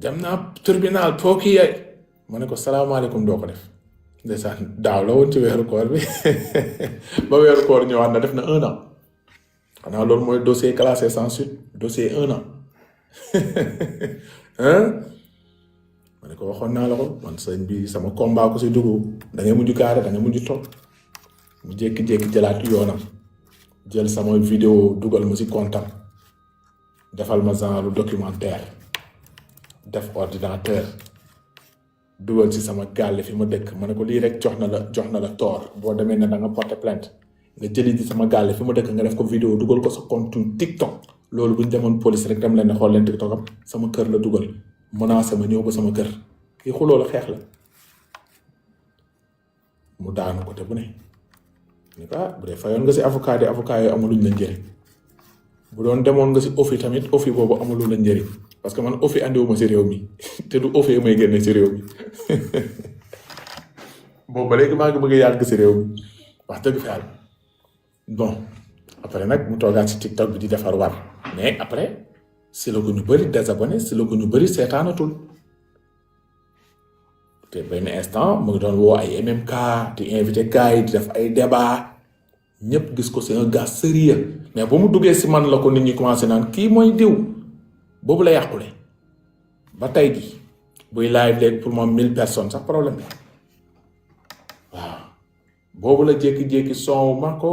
dem naa tribunal pooki yaay ma ne ko salaamaaleykum doo ko def ndeysaan daaw la woon ci weeru koor bi ba weeru koor ñëwaat na def na 1 an xanaa loolu mooy dossier classé sans suite dossier 1 an ma ne ko waxoon naa la ko man sëñ bi sama combat ko si dugg da ngay mujj gaare da ngay mujj toog mu jékki-jékki jëlaat yoonam jël sama vidéo dugal ma si kontam defal ma genre documentaire def ordinateur dugal ci sama gàlle fi ma dëkk ma ne ko lii rek jox na la toor boo demee ne da nga porter plainte nga jëli ci sama gàlle fi ma dëkk nga def ko vidéo dugal ko sa compte TikTok loolu bu ñu demoon police rek dem leen ne xool leen TikTok am sama kër la dugal menacé ma ñëw ba sama kër kii xuloo la xeex la mu daanu ko te bu ne ni ko bu dee fayoon nga si avocat yi yooyu amuluñ la njëriñ bu doon demoon nga si OFI tamit OFI boobu amulu la njëriñ parce que man OFI andiwuma si réew mi te du OFI may génne si réew mi boobu ba léegi maa ngi bëgg a yàgg si réew mi wax dëgg fa yàlla bon après nag mu toogaat si TikTok bi di defar war mais après si la ko ñu bëri désabonné si la ko ñu bëri seetaanatul te benn instant mu ngi doon woo ay MMK di invité gars yi di def ay débat ñëpp gis ko c'est un gars sérieux mais ba mu duggee si man la ko nit ñi commencé naan kii mooy diw boobu la yàqule ba tey ji buy live léegi pour moom 1000 personnes sax problème la waaw boobu la jékki-jékki son ma ko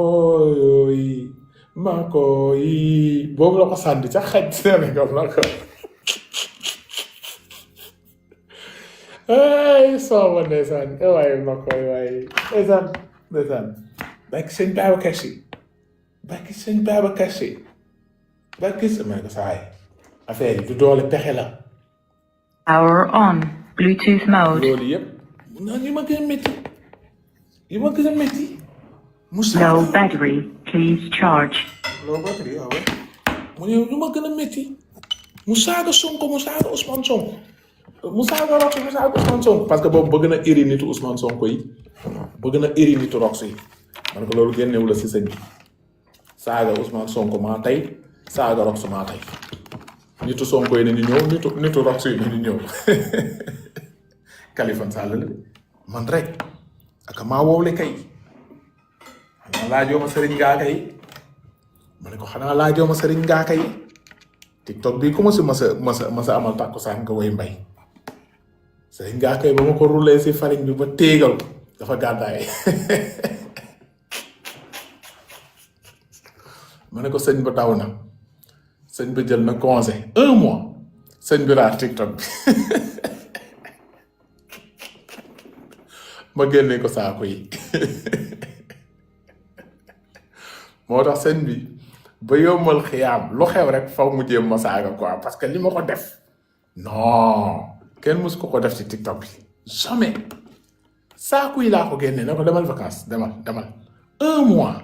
yi boobu la ko sànni sax xaj Sénégal la ko ay son ma ndeysaan waaye ma koy waaye ndeysaan barki sëñ Babacar Si barki sëñ Babacar Si barki sa ma ko saay affaire yi du doole pexe la Power on. Bluetooth mode. loolu yëpp non yi ma gën a métti Low battery. Please charge. loolu batterie waaw mu ne lu ma gën a métti mu saaga Sonko mu saaga Ousmane Sonko mu saaga Rox mu saaga Ousmane Sonko parce que boobu bëgg na iri nitu Ousmane Sonko yi bëgg na iri nitu Rox yi man ko loolu génnewu la si sëñ bi saaga Ousmane Sonko maa tey saaga Rox maa tey nitu Sonko yi nañu ñëw nitu Rox yi nañu ñëw Kaliphone Sall la man rek ak maa wowle kay xanaa laajoo ma sëriñ ngaa kay ma ne ko xanaa laajoo ma sëriñ ngaa kay TikTok bii ku ma si masa amal tàkkusaan nga woy mbay sëriñ ngaa kay ba ma ko roulee si farine bi ba téegal dafa gàddaay ma ne ko sëñ ba daw na sëñ ba jël na congé 1 mois sëñ bi raar TikTok bi ma génnee ko saako yi moo tax sëñ bi ba yombal xiyaam lu xew rek faw mu jéem ma saaga quoi parce que li ma ko def non kenn mus ko def ci TikTok bi jamais saako yi laa ko génnee ne ko demal vacances demal 1 mois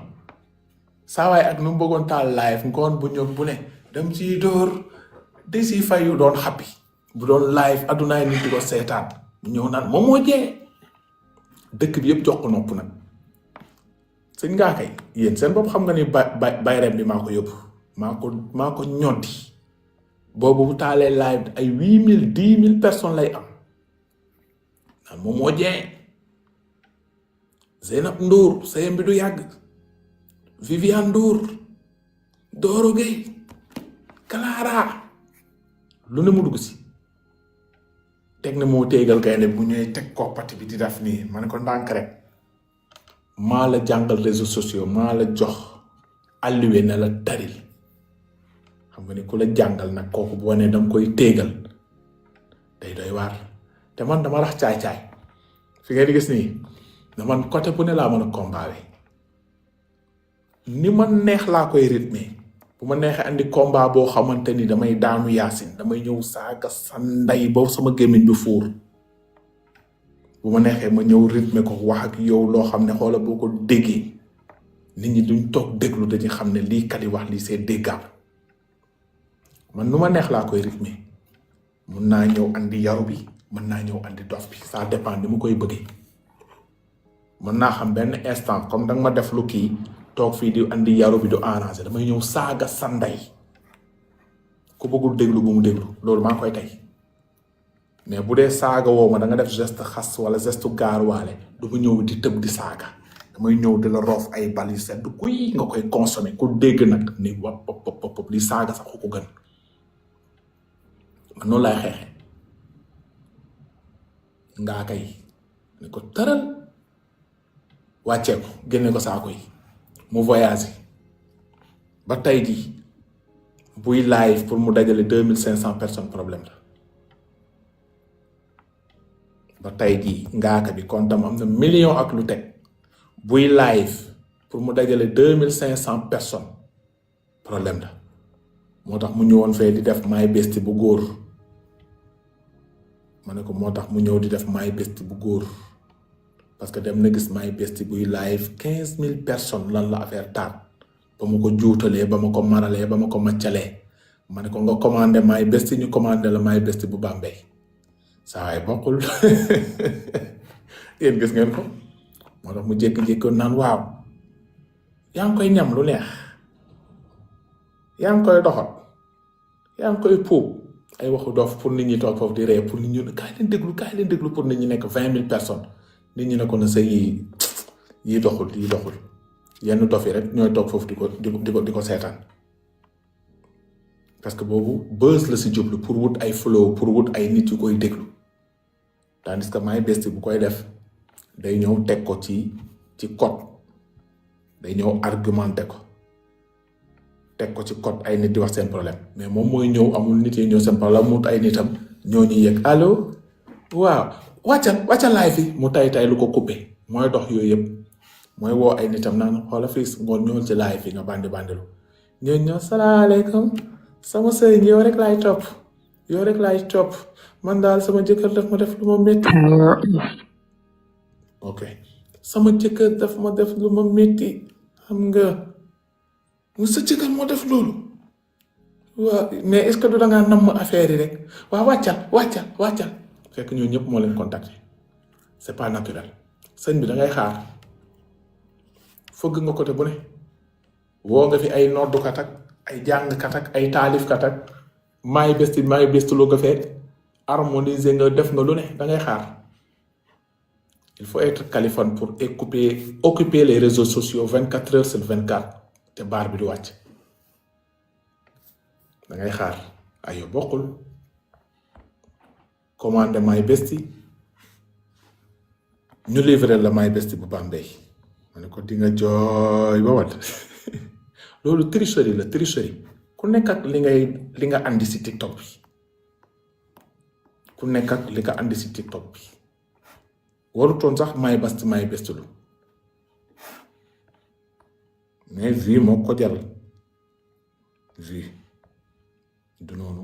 saa waay ak nu mu bëggoon taal live ngoon bu ñëw bu ne dem ci dóor di si fayu doon xappi bu doon live addunaay nit di ko seetaan mu ñëw naan moom moo jee dëkk bi yëpp jox ko nopp nag sëñ ngaa kay yéen seen bopp xam nga ni bayrem bi maa ko yóbbu maa ko ñoddi boobu bu taalee live ay 8000 10 000 personnes lay am naan moom moo jee Zeynab Ndour sëyam bi du yàgg Viviane Ndour Doro Gueye Clara lu ne mu dugg si teg na moo téegal gaynde bu ñëwee teg koppati bi di def nii ma ne ko ndànk rek maa la jàngal réseaux sociaux maa la jox alluwe na la taril xam nga ni ku la jàngal nag kooku bu wanee danga koy téegal day doy waar te man dama rax caay-caay fi ngay di gis nii da man côté bu ne laa mën a combat ni ma neex laa koy rythme bu ma neexee andi combat boo xamante ni damay daanu yaasin damay ñëw saaga sa ndey ba sama gémmiñ bi fuur bu ma neexee ma ñëw rythme ko wax ak yow loo xam ne xoola boo ko déggee nit ñi duñ toog déglu dañuy xam ne lii kali wax lii c'est déggable man nu ma neex laa koy rythme mun naa ñëw andi yaru bi mën naa ñëw andi dof bi ça dépend ni mu koy bëggee mën naa xam benn instant comme danga ma def lu kii toog fii di andi yaru bi du arrangé damay ñëw saaga sa ndey ku bëggul déglu bu mu déglu loolu maa koy tey mais bu dee saaga woo ma da nga def geste xas wala geste gaaruwaale du ma ñëw di tëb di saaga damay ñëw di la roof ay bal yu sedd kuy nga koy consommer ku dégg nag ni wap pop li saaga sax ko gën man noonu laay xeexe ngaa kay ne ko tëral wàccee ko génne ko saako yi mu voyagé ba tey jii buy live pour mu dajale 2500 personnes problème la ba tey jii ngaaka bi kontam am na million ak lu teg buy live pour mu dajale 2500 personnes problème la moo tax mu ñëwoon fee di def my best bu góor ma ne ko moo tax mu ñëw di def my best bu góor parce que dem na gis my best buy live 15000 personnes lan la affaire taat ba ma ko juutalee ba ma ko maralee ba ma ko maccalee ma ne ko nga commandé my best ñu commandé la my best bu Bambey saa waay bokkul yéen gis ngeen ko moo tax mu jékki-jékki naan waaw yaa ngi koy ñam lu neex yaa ngi koy doxal yaa ngi koy puub ay waxu dof pour nit ñi toog foofu di ree pour nit ñi kaay leen déglu pour nit ñi nekk 20000 personnes nit ñi ne ko na sa yii doxul yenn dof yi rek ñooy toog foofu di ko seetaan parce que boobu buzz la si jublu pour wut ay flow pour wut ay nit yu koy déglu tandis que my best bu koy def day ñëw teg ko ci code day ñëw argumenté ko teg ko ci code ay nit di wax seen problème mais moom mooy ñëw amul nit yi ñëw seen problème mu ay nitam ñoo ñuy yëg allo waaw wàccal live fi mu tay lu ko coupé mooy dox yooyu yëpp mooy woo ay nitam naan xoola fii ngoon ñëwul ci live fi nga bandilu ñëw salaamaaleykum sama sëriñ yow rek laay topp man daal sama jëkkër daf ma def lu ma métti ok sama jëkkër daf ma def lu ma métti xam nga mu sa jëkkër moo def loolu waaw mais est-ce que du dangaa namm affaire yi rek waaw wàccal fekk ñoo ñëpp moo leen contacté c'est pas naturel sëñ bi da ngay xaar fëgg nga côté bu ne woo nga fi ay noddukat ak ay jàngkat ak ay taalifkat ak my best lu nga fee harmoniser nga def nga lu ne da ngay xaar il faut être caliphone pour occuper les réseaux sociaux 24 heures sur 24 te baar bi du wàcc da ngay xaar ayo bokkul commandé my best ñu livré la my best bu Bambey ma ne ko di nga jooy ba wat loolu tricherie ku nekk ak li nga andi si TikTok bi ku nekk ak li nga andi si TikTok bi warutoon sax my best lu mais vie moo ko jaral vie du noonu